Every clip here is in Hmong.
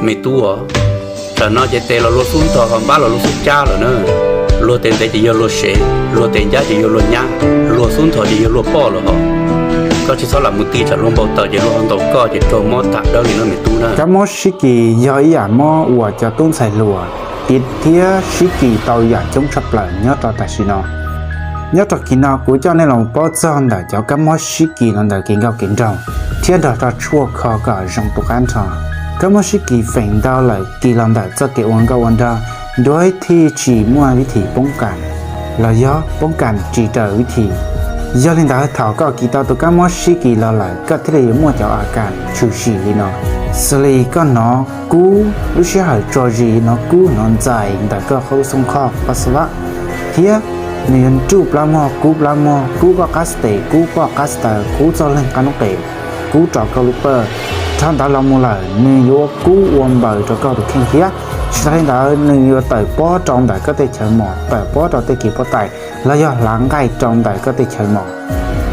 Me tub os, tam no ces tes los luag xub ntho ho npab los luag xub cab lawm na. Luag tes ntev ces yog luag sev, luag tes ncab ces yog luag nyab, luag xub ntho ces yog luag poj lawm hos. Koj tsis txhob lam mus ti tsam luag npau taws ces luag ho ntaus koj ces raug mob tham dawb li no me tub na. Kab mob sib kis yog ib yam mob uas cov tub ntxhais hluas thiab sib kis tau yam coob tshaj plaws nyob rau tam sim no. Nyob rau kis no kuv coj nej los paub txog ntawm cov kab mob sib kis los ntawm kev nkauj kev nraug thiab nrog rau tshuaj kho kom zoo tu qab nrho. Kab mob sib kis feem ntau lawm kis los ntawm txoj kev ua nkauj ua nraug, dua thiaj tsis muaj vib thim poob kas los yog poob kas tsis raws vib thim. Yog li ntawd thaum koj kis tau tus kab mob sib kis los lawm koj thiaj li yuav muaj cov a kas tshwm sim li no. Xws li koj hnov kub lub sij hawm tso zis, hnov kub hnov ntxais ntawm koj qhov lub xoo khoj pas vas, thiab nws yuav nruj plab mog, kub plab mog, kub koj qab xab tes, kub koj qab xab taw, kub txoj leeg qab noob qes, kub rau koj lub pawj. Dhau ntawd los mus lawm nws yuav ua kub ua npaws rau koj tus kheej thiab. Tsis tas li ntawd nws yuav tawm pob rau ntawm koj tej chaw mos, tawm pob rau tej kev pob tais los yog hlav nqaij rau ntawm koj tej chaw mos.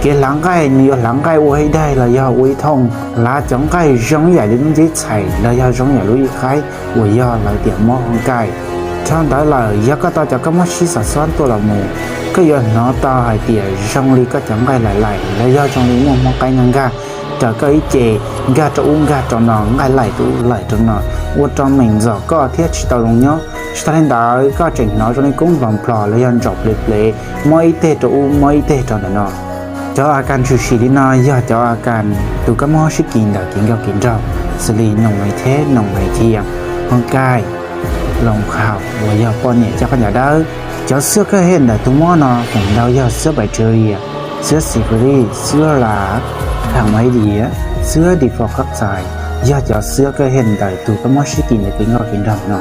Kev hlav nqaij nws yuav hlav nqaij ua ib daig los yog ua ib thooj, hlav cov nqaij zoo yam li lub nceb txhais los yog zoo yam lub ib qaib uas yog lawv tias mob hoo kaij. Dhau ntawd lawm yog koj tau cov kab mob sib xov xob tuaj los mus, koj yuav hnov tau hais tias zoo li koj cov nqaij laim laim los yog zoo li muaj hmoov qaib nkag nkag raws koj ib ce, nkag rau ub nkag rau no, nqaij laim rau ub laim rau no, ua rau meem ntxom koj thiab tsis tau zoo nyob. Tsis tas li ntawd koj tseem hnov zoo li kub nplhos nplhos los yog ntsaum plev plev, mob ib teg rau ub mob ib teg rau ntawm no. Cov a kas tshwm sim li no yog cov a kas tus kab mob sib kis ntawm kev nkauj kev nraug, xws li noom maiv theb, noom maiv thiam, hoo kaij, loos haum uas yog poj niam coj qab ncav dawb. Cov xwab kab hej ntawm tus mob no feem ntau yog xwab bacteria, xwab syphilis, xwab las, haum maiv diav, xwab difo kab txais, yog cov xwab kab hej ntawm tus kab mob sib kis ntawm kev nkauj kev nraug no.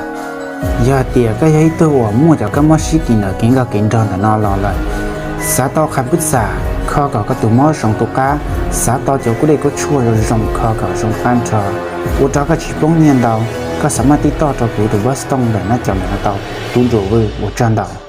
Yog hais tias koj yog ib tug uas muaj cov kab mob sib kis ntawm kev nkauj kev nraug ntawm no los lawm, xav tau qhas pub xam kho kom koj tus mob zoo tu qab, xav tau cov kub dej kub tshuaj zoo zoo kho kom zoo qab nrho, ua rau koj tsis poob nyiaj ntau, koj xav maj tib toj rau kuv tus npawb xov tooj ntawm nab caum ntawm no tau, tub Nruas Vwj, ua tsaug ntau.